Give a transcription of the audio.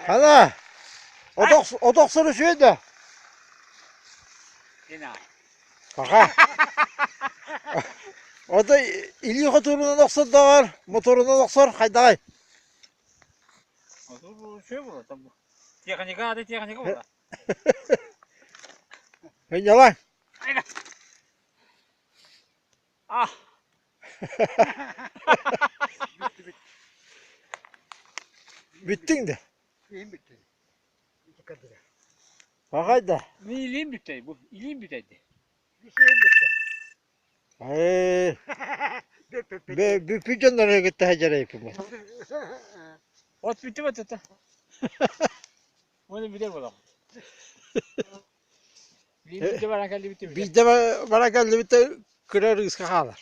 Хана, от охсор үчүгэй да? Паха. Ото илии хотуурунан охсордооҕор, моторунан охсор хайдаҕай? Техника ады техника була. Ынньалаҥ. А. Бүттүҥ да? Пахай да? Мин илиим бүтэй бу. Илиим бүтэйди. Ээ, бүппүт дьоннору кытта сылдьар эбиппин. От бүттү баттата. Оны бүтэр буолам. Биирдэ баран кэллибит. Биирдэ баран кэллибит да кыра рыыска хаалар.